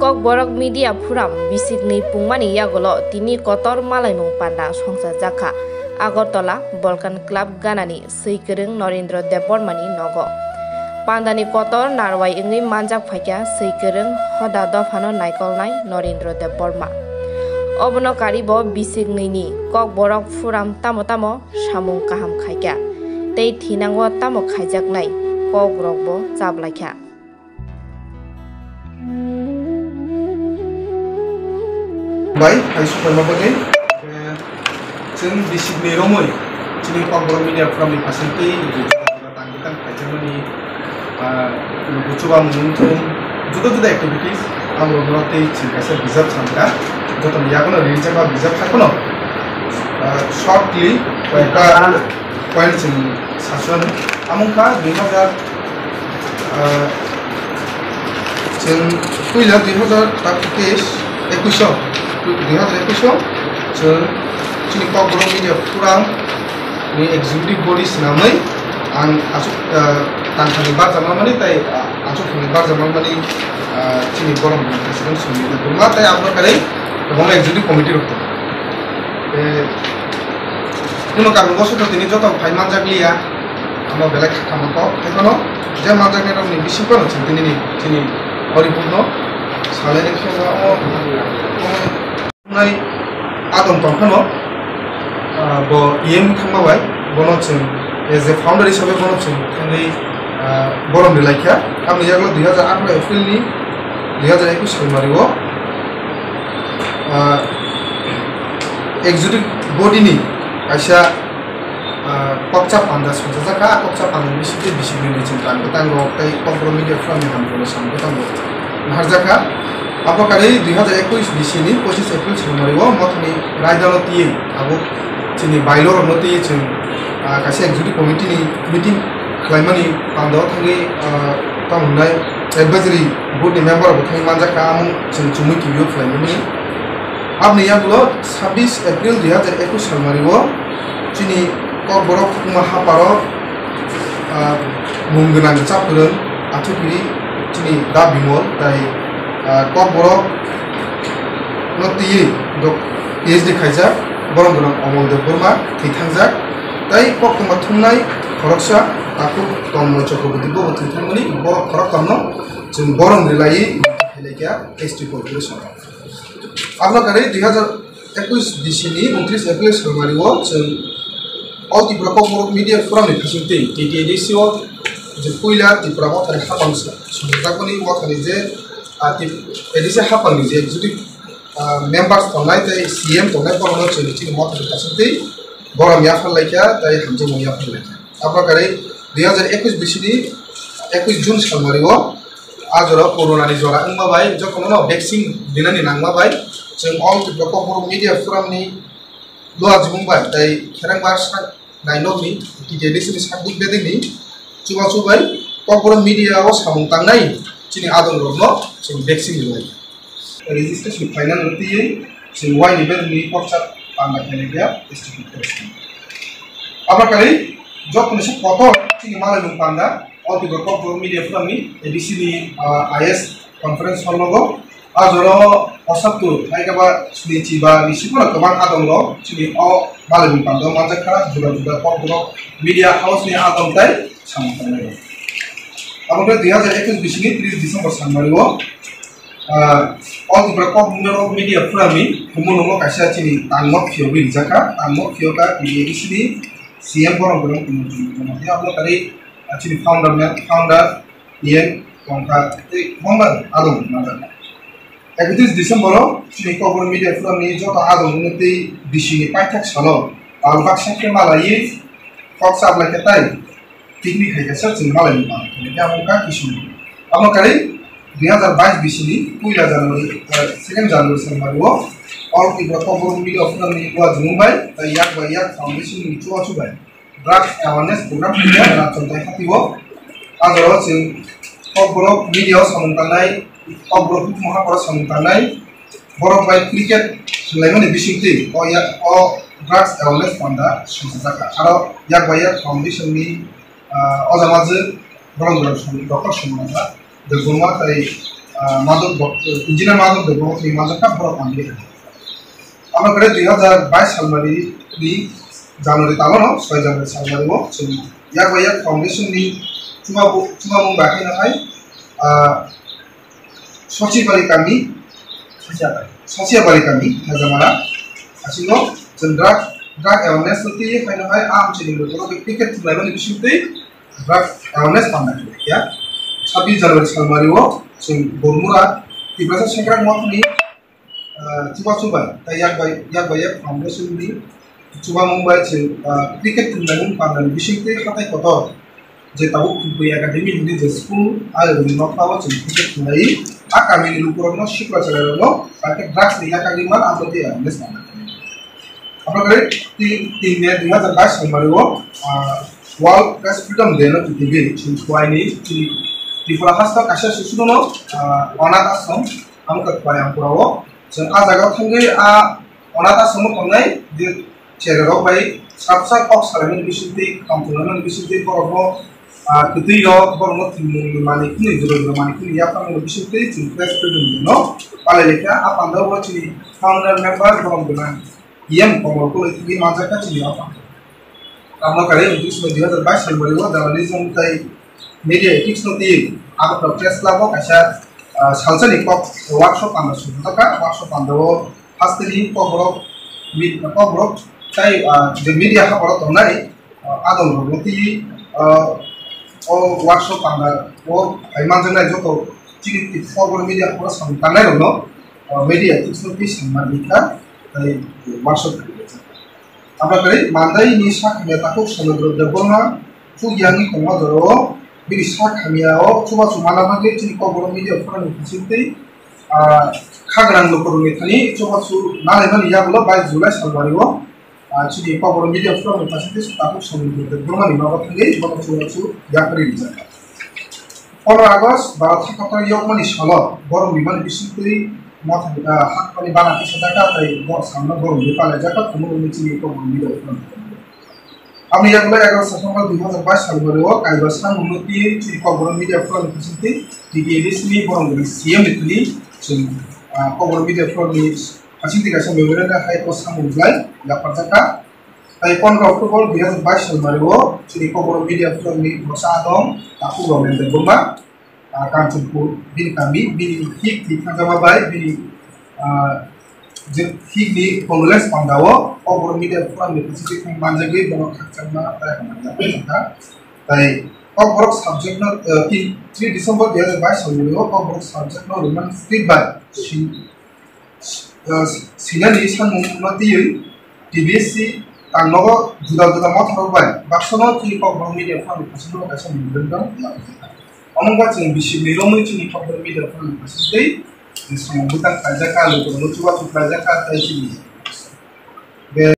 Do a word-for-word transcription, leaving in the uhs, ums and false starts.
Kokborok Media Forum bisiknwi pungmani yagulo tini kotor malaimung panda songchajakha Agartala Volcan Club ganani swi kwrwng Norendra Debbarmani nogo. Pandani kotor narwai wngwi manjak phaikha swi kwrwng hoda dophano naikolnai Norendra Debbarma. Obono karibo bisiknwini Kokborok Forum tamo tamo samung kaham khaikha tei thinango tamo khaijaknai kokrokbo chaplaikha. Bai, hai supaima bagwi, eh, chwng bisiknwi romwi chini Kokborok Media Forum ni phaising tei tangwi tang khaijakmani, ah, buchubamung wngthung, juda juda activities, ang rokno tei chwng kaisa bijap sankha, jotoni yagono rijak ba bijap hai phano, ah, shortly koyekta point chwng saswrano. Amo wngkha dui hazar, ah, chwng puila dui hazar teis, ekuish o, dui hazar ekuish o chwng chini Kokborok Media Forum ni executive body swnamwi ang aswk, ah, tangthani barjak manmani tei, ah, aswk thani barjak manmani, ah, chini borok president Sumit Debbarma tei abo kare kwbangma executive committee rok tongo. Eh, Nimo karon boswk tini joto phai manjak liya, amo belai kha kamo kok, hai phano je manjaknai rokni bisingo no chwng tini ni chini o report no salai rw khe o, o, nai adon tong phano, ah, bo E M thangma bai bono chwng as a founder hisabe bono chwng thangwi, ah, borom rwlai kha. Aboni yagulo dui hazar atharo April ni dui hazar ekush salmari o, ah, executive body ni kaisa, ah, kokcha panda songchajakha. A kokcha panda ni bisingtwi bisi bini chwng tang bwtang rok tei Kokborok Media Forum ni hamkrai samung bwtang rok naharjakha. Abo kari dui hazar ekush bisi ni pochis April salmari o mothani raidano twiwi abo chini bailo rokno twiwi chwng, ah, kaisa executive committee ni meeting khlaimani panda o thangwi, ah, tamo hwnai advisory board ni member rok bo thangwi manjakha, amung chwng chumui kibi o khlaimani. Aboni yagulo sabbish April dui hazar ekush salmari o chini Kokborok Hukuma Haparo, ah, mung gwnang cha phrwng Athukiri chini Da Bimol tai, ah, Kokborok no twiwi dok-, P H D khaijak, borom gwnang Omol Debbarma thwi thangjak, tai koktwma thumnai khoroksa takhuk Tanmoy Chakraborty bo thwi thangmani, borok khoroktham no chwng borom rwlaiwi khailai kha S T corporation. Aboni kari dui hazar ekush bisi ni untris April salmari o chwng All Tripura Kokborok Media Forum ni bisingtwi T T A D C o je puila Tripura mothani hapang songjakmani mothani je, ah, T-, A D C hapang ni je executive, ah, members tongnai tei C M tongnai borokno chwng chini mothani bisingtwi borom yaphar laikha tei hamjakmung yaphar laikha. Aboni kari dui hazar ekush bisi ni ekush June salmari o a jora corona ni jora wngma bai jotono no vaccine dinani nangma bai chwng All Tripura Kokborok Media Forum ni luajimung bai tei kherang bar sak nainok ni T T A D C ni sak bui bedek ni chubachu bai Kokborok media o samung tangnai chini adong rok no chwng vaccine rwlai. Registration final rwtwi chwng waini bedrwni kokcha panda khainai khe S T P. Abakari joto ni kotor chini malaimung panda o Tripura Kokborok Media Forum ni A D C ni, ah, I S conference hall nogo. A jora o osattu hai khe ba snichi ba bisi phano kwbang adong rok chini o malaimung panda o manjak kha, juda juda Kokborok media house ni adong tai samung tangnai rok. Abo khe dui hazar ekush bisi ni tris December salmari o Ah, o Tripura Kokborok Media Forum ni humo nungo kaisa chini tangmok phiyogwi rijak kha, tangmok phiyok kha T T A D C ni C M borom borom kumo kumo kumo. Tei abo kari, ah, chini founder, founder, E M tongkha, tei founder adong manjak. Ekatris December o chini Kokborok Media Forum ni joto adong wngwi tei bisi ni paithak salo pal baksa khe malaiwi kok chaplai khe tai. Picnic hai kaisa chwng malai ni pang. Hingke amo wngkha kisung. Amo kari dui hazar bais bisi ni puila January, eh, second January sal mani o All Tripura Kokborok Media Forum ni luajimung bai tei yak bai yak foundation ni chubachu bai drugs awareness program hingke Rajchondrai hati o. A jora o chwng Kokborok media o samung tangnai, Kokborok hukuma haporo samung tangnai, Borok bai cricket swlaimani bisingtwi o ya, o drugs awareness panda swngjak kha. Aro yak bai yak foundation ni, ah, ojamajwk borok rok song, doctor songmani kha. Debbarma tei ah, Madhav Deb-, Engineer Madhav Debbarma ni manjakha borok ang liya. Abo khe dui hazar bais salmari ni January talo no, soi January salmari o chwng yak bai yak foundation ni chubabu-, chubamung bai khe no hai, ah, Sochibari kami, Sochibari kami, Hajamara, asino chwng drug, drug awareness no twi hai no hai, ah, amchini lukuro khe ticket thumlaimani bisingtwi drug awareness panda khlai kha. Sabbish January salmari o chwng Bormura Tiprasa Sengkrak Mothni, ah, chubachu bai, tei yak bai, yak bai yak foundation ni chubamung bai chwng, ah, cricket thumlaimung pandani bisingtwi hatai kotor je tabuk Thumkui Academy hwnwi je school, ah, rwngno pha o chwng cricket thumlai, ah, kamini lukurokno sikla chwrairokno, ah, khe drugs ni yakagwi man, ah, tei awareness panda. Abo khe tin, tin May dui hazar bais salmari o, ah, World Press Freedom Day no twiwi chwng phuaini chini Tripura haste kaisa susuno no, ah, Anath Ashram, amo khe Payamkura o. Chwng ah jaga o thangwi ah Anath Ashram o tongnai je chererok bai sap sap kok salaimani bisingtwi, kham thumlaimani bisingtwi borokno, ah, kwtwi rok borokno thwngmungni manwi khwnwi, jora jora manwi khwnwi yapharmani bisingtwi chwng Press Freedom Day no palai lai kha. Ah pandao bo chini founder member borok gwnang E M Komol Koloi thangwi manjak kha chini o panda. Tamo kare ungtris May dui hazar bais salmari o journalism tei media ethics no twi Agartala Press Club o kaisa, ah, salsani kok workshop panda swngjak kha. Workshop panda o hasteni kokborok, mi-, kokborok tei, ah, je media haporo tongnai, ah, adongrokno twi, ah, o workshop panda o phai manjaknai joto chini kokborok media haporo samung tangnairokno, ah, media ethics no twi samung tangwi kha tei workshop kha. Abo khe Mandai ni sak hamya takhuk Somudro Debbarma chuk yangwi tongma jora o bini sak hamya o chubachu mana bagwi chini kokborok media forum ni bisingtwi, ah, kha gwnang lukurokni thani chubachu nalaimani yagulo bais July salmari o, ah, chini kokborok media forum ni bisingtwi takhuk Somudro Debbarma ni nogo thangwi bono chubachu yakarwi rijak kha. Pondro August Bharat hakotor yokmani salo borok bimani bisingtwi mothani, ah, hakotorni bana kisa dakha tei bo samno borok bwpha laijak kha, kumu rwngwi chini kokborok media forum. Aboni yagulo egaroh September dui hazar bais salmari o kaiba samungno twiwi chini kokborok media forum ni bisingtwi T T A D C ni borok ni C M ni thani chwng, ah, kokborok media forum ni bisingtwi kaisa memorandum hai o samung belai yapharjak kha. Tai pondro October dui hazar bais salmari o chini kokborok media forum ni bwsa adong takhuk Romen Debbarma, ah, Kanchanpur bini kami, bini hik ni thangjama bai bini, ah, je hik ni condolence panda o kokborok media forum ni bisingtwi thang manjagwi bono khakchangma tai hamjakha. Tai kokborok subject no, ah, tin, three December dui hazar bais salmari o kokborok subject no Roman script bai sin-, ah, sinani samung no twiwi T B S C tangnogo juda juda motharok bai baksa no chini kokborok media forum ni bisingtwi kaisa memorandum. Omo wngkha chwng bisi ni romwi chini kokborok media forum ni bisingtwi samung bwtang khlaijak kha, lukurokno chubachu khlaijak kha tei chini